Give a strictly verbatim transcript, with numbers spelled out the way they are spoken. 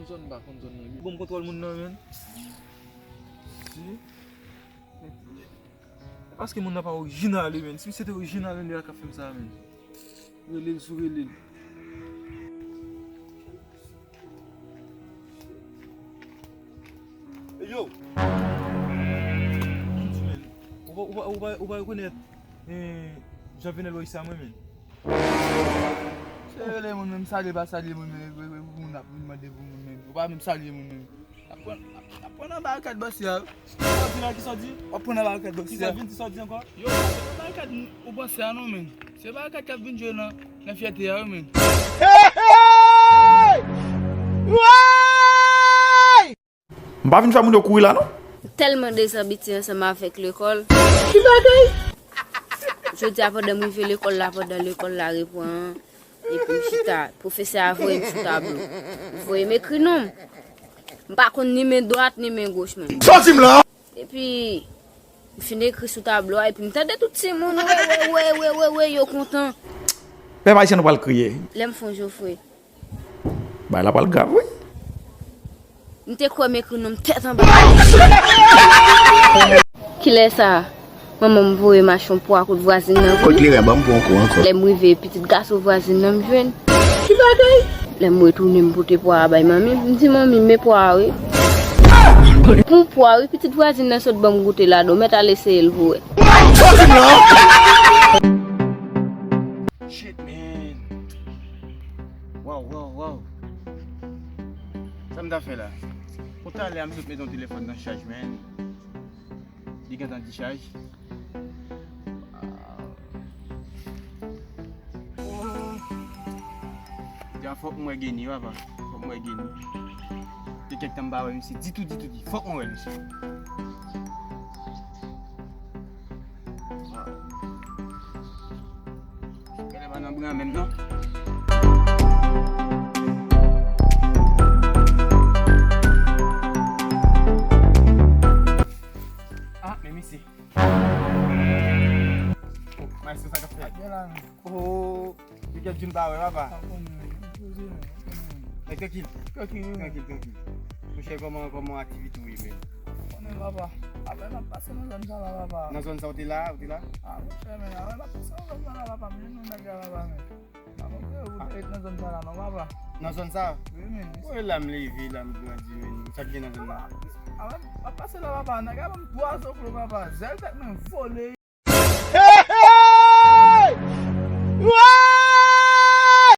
Zòn m pa konn zòn nan byen. Bon, m kontwòl moun nan, men. Si. Paske moun nan pa orijinal, wi, men. Si misye te orijinal, men, li pa t ap fè m sa, men. Rele l sou rele l. Yo! Ou pa, ou pa, ou pa, ou pa rekonèt, eh, Jean Venel Boy sa, mwen, men. Se rele moun menm, salye pa salye moun, men, moun ap vin mande pou moun menm. Ou pa menm salye moun menm. N ap pran, n ap pran nan barikad bòs ya. Kisa w di la, kisa w di? W ap pran nan barikad bòs ya. Kisa w vin di, sa w di ankò? Yo, se pa barikad ou panse a non, men. Se barikad k ap vin jwe nan, nan fyète a, wi, men. M pa vin fè moun yo kouri la, non. M tèlman dezabitye ansanm avèk lekòl. Ki bagay? Jodi a, pandan m rive lekòl la, pandan lekòl la repran an, epi m chita, pwofesè a voye m sou tablo. Li voye m ekri non m. M pa konn ni men dwat, ni men goch, men. Sa w di m la? Epi, m fin ekri sou tablo a, epi m tande tout timoun, we, we, yo kontan. Pèp ayisyen, nou pral kriye. Lè m fè yon Jofre. Bagay la pral grav, wi. M te kwè m ekri non m tèt anba. Kilè sa? Manman m voye m achte yon pwa kot vwazin nan pou li. Kot li rè, ban m pran yon kou ankò. Lè m rive, pitit gason vwazin nan m jwenn. Ki bagay? Lè m retounen, m pote pwa a bay manmi m. M di, "Manmi, men pwa a, wi." Pou pwa, wi, pitit vwazin nan sot ban m goute ladan. Ou mèt al eseye l pou wè. Shit, man. Wow, wow, wow. Sa m ta fè la? Pou talè a, m sot mete yon telefòn nan chaj, man. Li gentan dichaj. Ah. Oh. Ya, fòk m wè Geni, papa. Fòk m wè Geni. Gen kèk tan m pa wè misye ditou, ditou, ditou. Fòk m wè misye. Ah. Genlè pa nan bran menm non. Ah, men misye. Oh, maestro, sa k ap fèt? Gen la menm. Oh, li gen djin pa wè, papa. Pa konnen, poze menm, pa konnen. Nèg trankil. Trankil, wi, men. Trankil, trankil. Monchè, kòman, kòman aktivite w ye, men? Konnen, papa. Apre, n ap pase nan zòn sa la, papa. Nan zòn sa, w te la, w te la? Ah, monchè, men, apre, n ap pase nan zòn sa la, papa. Men, nou nèg la, papa, men. Pa montre ou te ret nan zòn sa la, non, papa. Nan zòn sa? Wi, men. Wi, la m leve, la m grandi, men. Sa k gen nan zòn nan? Apre, m ap pase la, papa. Nèg la ban m twa zoklo, papa. Zèl tèt mwen vole.